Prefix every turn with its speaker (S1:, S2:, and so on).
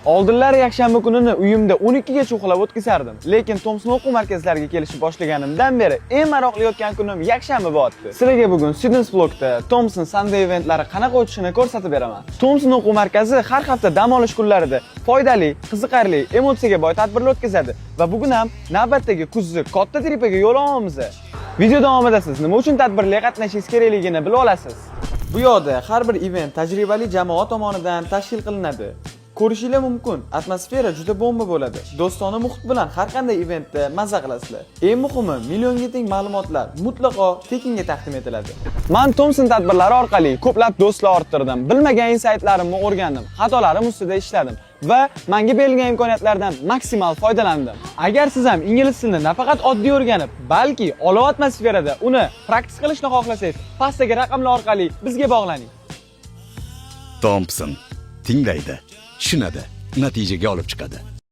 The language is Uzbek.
S1: Oldinlari yakshanba kunini uyimda 12 gacha uxlab o'tkazardim. Lekin Thomson o'quv markazlariga kelishni boshlaganimdan beri eng maroqli o'tgan kunim yakshanba bo'lyapti. Sizlarga bugun Students Blogda Thomson Sunday eventlari qanaqa o'tishini ko'rsatib beraman. Thomson o'quv markazi har hafta dam olish kunlarida foydali, qiziqarli, emotsiyaga boy tadbirlar o'tkazadi va bugun ham navbatdagi kuzni katta tripiga yo'l olamiz. Video davomida siz nima uchun tadbirlarga qatnashingiz kerakligini bila olasiz. Bu yoqda har bir event tajribali jamoa tomonidan tashkil qilinadi. Ko'rishinglar mumkin, atmosfera juda bomba bo'ladi. Do'stona muhit bilan har qanday eventda maza qilasizlar. Eng muhimi, millionga teng ma'lumotlar mutlaqo tekinga taqdim etiladi. Man Thomson tadbirlari orqali ko'plab do'stlar orttirdim, bilmagan insaytlarimni o'rgandim, xatolarim ustida ishladim va menga berilgan imkoniyatlardan maksimal foydalandim. Agar siz ham ingliz tilini nafaqat oddiy o'rganib, balki olov atmosferada uni practice qilishni xohlasangiz, pastdagi raqamlar orqali bizga bog'laning.
S2: Thompson tinglaydi, tushunadi, natijaga olib chiqadi.